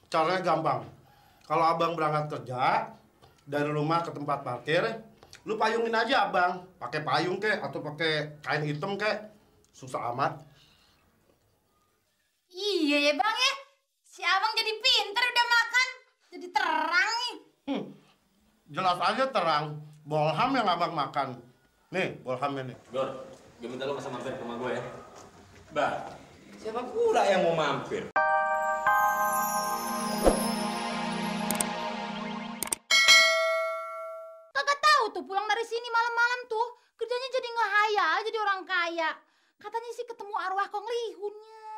Caranya gampang. Kalau abang berangkat kerja dari rumah ke tempat parkir, lu payungin aja abang. Pakai payung kek atau pakai kain hitam kek. Susah amat. Iya ya bang ya. Si abang jadi pinter udah makan. Jadi terang nih. Jelas aja terang. Bolham yang abang makan. Nih, bolhamnya nih. Gor, gue minta lo masa mampir ke rumah gue ya. Bah, siapa pula yang mau mampir? Kagak tahu tuh pulang dari sini malam-malam tuh kerjanya jadi ngehayal jadi orang kaya. Katanya sih ketemu arwah Kong Lihunnya.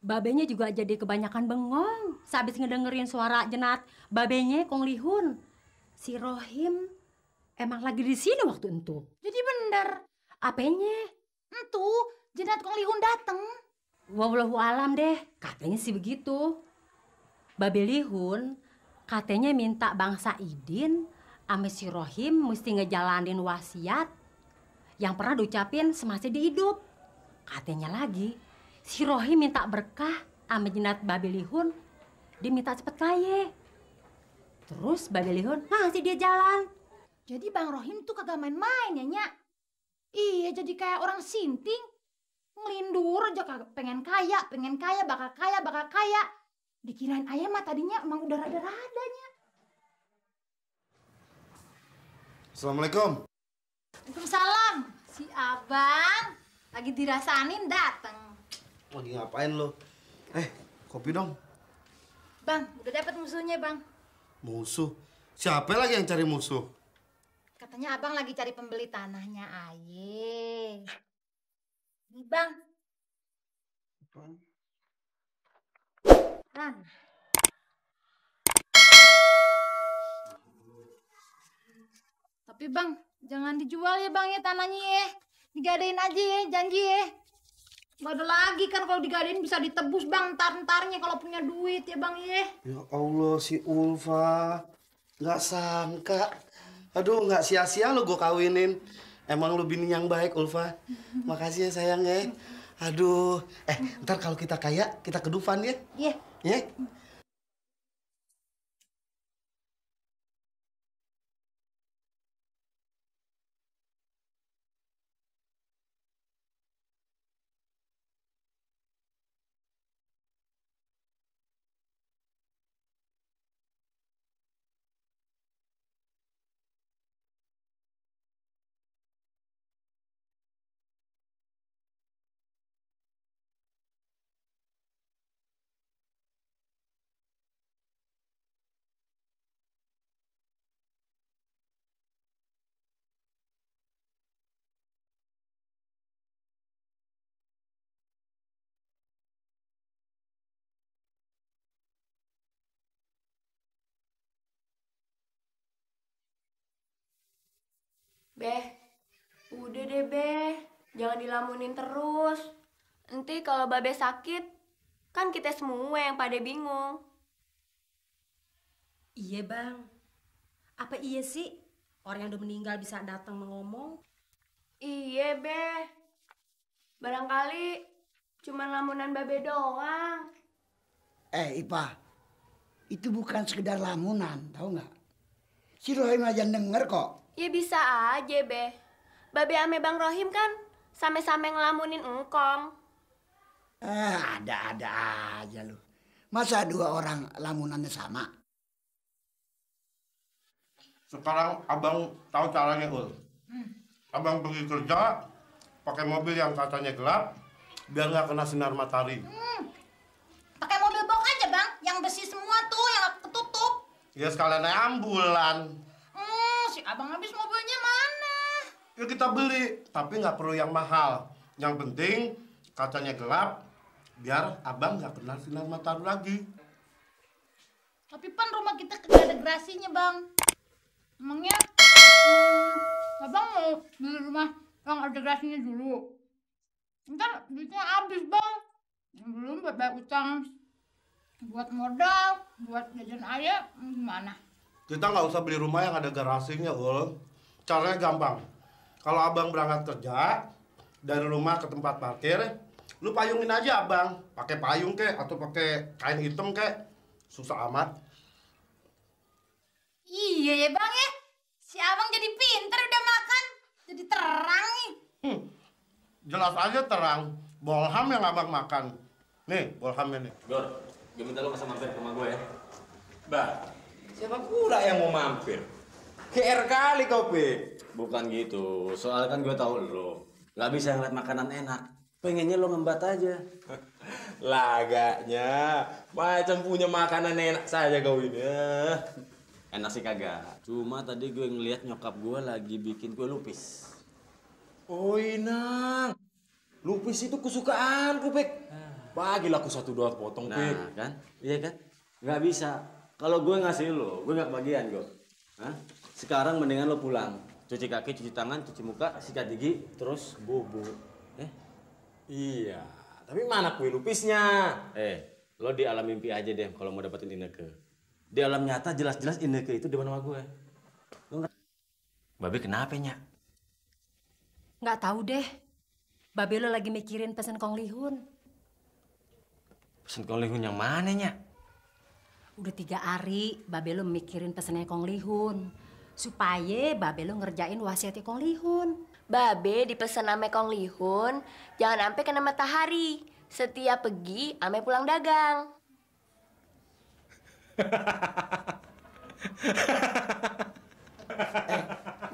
Babenya juga jadi kebanyakan bengong. Sehabis ngedengerin suara jenat babenya Kong Lihun. Si Rohim emang lagi di sini waktu itu. Jadi bener. Apanya? Entu jenat Kong Lihun dateng. Wallahu alam deh, katanya sih begitu. Babe Lihun katanya minta Bang Saidin sama si Rohim mesti ngejalanin wasiat yang pernah diucapin semasa dia hidup. Katanya lagi, si Rohim minta berkah sama jenat Babe Lihun, dia minta cepet kaya. Terus Babe Lihun ngasih dia jalan. Jadi Bang Rohim tuh kagak main-main ya, Nyak. Iya, jadi kayak orang sinting. Ngelindur aja kagak pengen kaya, bakal kaya. Dikirain ayam mah tadinya emang udah rada-radanya. Assalamualaikum. Waalaikumsalam. Si abang lagi dirasanin dateng. Lagi ngapain lo? Kopi dong. Bang, udah dapet musuhnya bang. Musuh? Siapa lagi yang cari musuh? Katanya abang lagi cari pembeli tanahnya aye. Nih bang. Ran. Tapi bang, jangan dijual ya bang ya tanahnya ya. Digadein aja ya, janji ya. Gak ada lagi kan kalau digadein bisa ditebus bang ntar-ntarnya kalau punya duit ya bang ya. Ya Allah, si Ulfa. Nggak sangka. Aduh, nggak sia-sia lo gue kawinin. Emang lu bini yang baik, Ulfa. Makasih ya sayang ya. Aduh, ntar kalau kita kaya, kita ke Dufan ya. Iya. Ya. Beh, udah deh Beh, jangan dilamunin terus. Nanti kalau Babe sakit, kan kita semua yang pada bingung. Iya bang, apa iya sih orang yang udah meninggal bisa datang mengomong? Iya Beh, barangkali cuma lamunan Babe doang. Ipa, itu bukan sekedar lamunan, tahu nggak? Si Rohim aja denger kok. Ya bisa aja Beh, Babe ame Bang Rohim kan same-same ngelamunin engkong. Ada-ada aja lu. Masa dua orang lamunannya sama? Sekarang abang tahu caranya, Ul. Abang pergi kerja, pakai mobil yang kacanya gelap, biar nggak kena sinar matahari. Pakai mobil box aja bang, yang besi semua tuh, yang ketutup. Ya sekalian naik ambulan. Si abang habis mobilnya mana? Ya kita beli, tapi nggak perlu yang mahal. Yang penting kacanya gelap, biar abang nggak kena sinar matahari lagi. Tapi pan rumah kita kagak ada gerasinya bang. Emangnya abang mau beli rumah yang ada gerasinya dulu? Ntar duitnya habis bang. Belum buat bayar utang, buat modal, buat jajan ayam, gimana? Kita nggak usah beli rumah yang ada garasinya, Ul. Caranya gampang. Kalau abang berangkat kerja dari rumah ke tempat parkir, lu payungin aja abang. Pakai payung kek atau pakai kain hitam kek. Susah amat. Iya ya bang ya, si abang jadi pinter udah makan, jadi terang nih. Jelas aja terang. Bolham yang abang makan. Nih, bolhamnya nih. Gor, gue minta lo masa mampir ke rumah gue ya. Bah, siapa pula yang mau mampir? GR kali kau, Pe. Bukan gitu, soalnya kan gue tahu lo nggak bisa ngeliat makanan enak. Pengennya lo ngembat aja. Lagaknya, macam punya makanan enak saja kau ini. Enak sih kagak. Cuma tadi gue ngeliat nyokap gue lagi bikin kue lupis. Oh inang, lupis itu kesukaanku, Pek. Bagilah aku 1-2 potong, Pek. Nah, kan? Iya kan? Nggak bisa. Kalau gue ngasih lo, gue nggak kebagian, gue. Hah? Sekarang mendingan lo pulang. Cuci kaki, cuci tangan, cuci muka, sikat gigi, terus bobo. Iya. Tapi mana kue lupisnya? Lo di alam mimpi aja deh kalau mau dapetin Ineke. Di alam nyata jelas-jelas Ineke itu depan sama gue. Lo nggak? Babe kenapa, Nya? Nggak tahu deh. Babe lo lagi mikirin pesen Kong Lihun. Pesen Kong Lihun yang mana, Nya? Udah 3 hari Babe lo mikirin pesennya Kong Lihun. Supaya Babe lo ngerjain wasiatnya Kong Lihun. Babe dipesen ame Kong Lihun, jangan sampai kena matahari. Setiap pergi ame pulang dagang.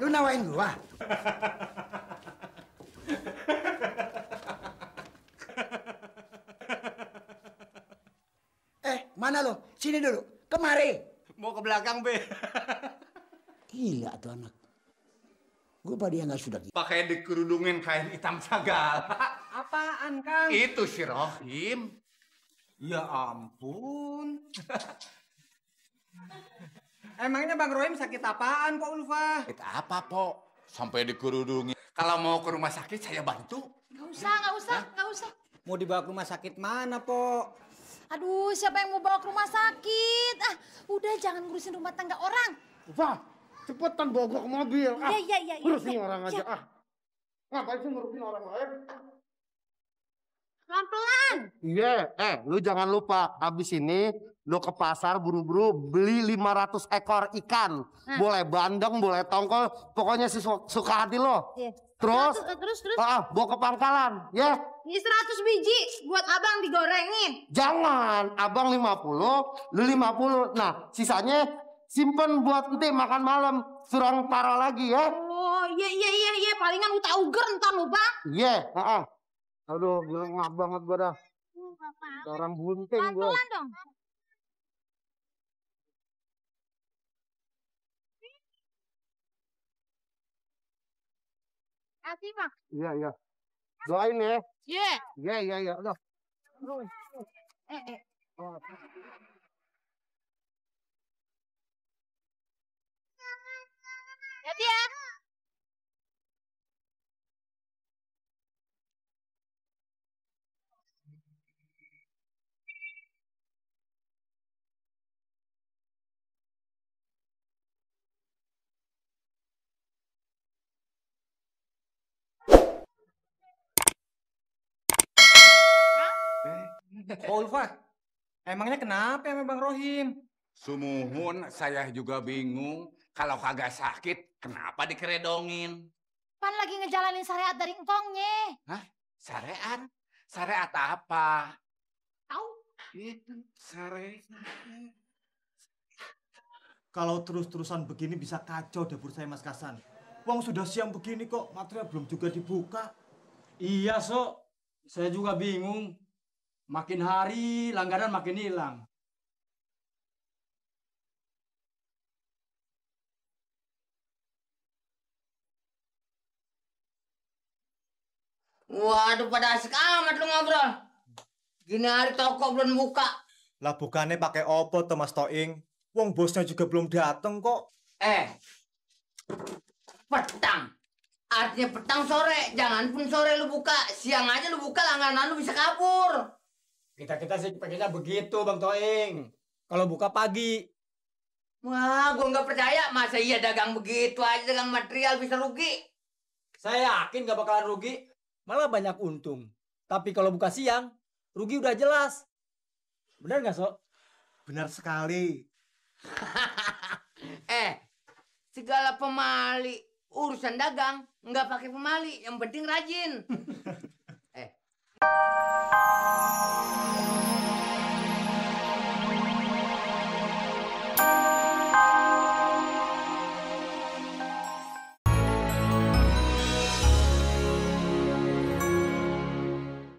Lu nawain gua? Mana lo? Sini dulu. Kemari. Mau ke belakang, Be. Gila tuh anak. Gue pada yang nggak sudah gitu. Pakai dikerudungin kain hitam segala. Apaan, Kang? Itu si Rohim. Ya ampun. Emangnya Bang Rohim sakit apaan, Pak Ulfa? Itu apa, Po? Sampai dikerudungin. Kalau mau ke rumah sakit, saya bantu. Nggak usah. Mau dibawa ke rumah sakit mana, Po? Aduh, siapa yang mau bawa ke rumah sakit? Ah, udah jangan ngurusin rumah tangga orang. Wah, cepetan bawa gua ke mobil. Iya. Ngurusin orang aja. Ngapain sih ngurusin orang lain? Pelan-pelan. Iya, lu jangan lupa. Abis ini lu ke pasar buru-buru beli 500 ekor ikan. Boleh bandeng, boleh tongkol. Pokoknya suka hati lo. Iya. Terus? Terus. Bawa ke pangkalan, ya. Ini 100 biji buat abang digorengin. Jangan, abang 50, lu 50. Nah, sisanya simpen buat nanti makan malam. Surang taruh lagi ya. Oh, iya. Palingan uta-uger entar lu, Bang. Iya, Aduh, ngap banget gua dah. Orang bunting gua. Pelan-pelan dong. Kasih, Bang. Iya. Doain ya. Iya. Iya. Udah. Hati ya. Pak Ulfa, emangnya kenapa ya Bang Rohim? Sumuhun, saya juga bingung. Kalau kagak sakit, kenapa dikeredongin? Pan lagi ngejalanin syariat dari engkongnya. Hah? Syariat? Syariat apa? Tahu? Itu syariat. Kalau terus-terusan begini bisa kacau dapur saya, Mas Kasan. Wong sudah siang begini kok, material belum juga dibuka. Iya, Sok. Saya juga bingung. Makin hari langganan makin hilang. Waduh, pada asik amat lu ngobrol. Gini hari toko belum buka. Lah bukannya pakai opo tuh Mas Toing? Wong bosnya juga belum dateng kok. Petang. Artinya petang sore. Jangan pun sore lu buka. Siang aja lu buka, langganan lu bisa kabur. Kita sih pengennya begitu, Bang Toing. Kalau buka pagi. Wah, gua nggak percaya. Masa iya dagang begitu aja, dagang material bisa rugi? Saya yakin gak bakalan rugi. Malah banyak untung. Tapi kalau buka siang, rugi udah jelas. Benar nggak, Sok? benar sekali. Segala pemali urusan dagang nggak pakai pemali, yang penting rajin.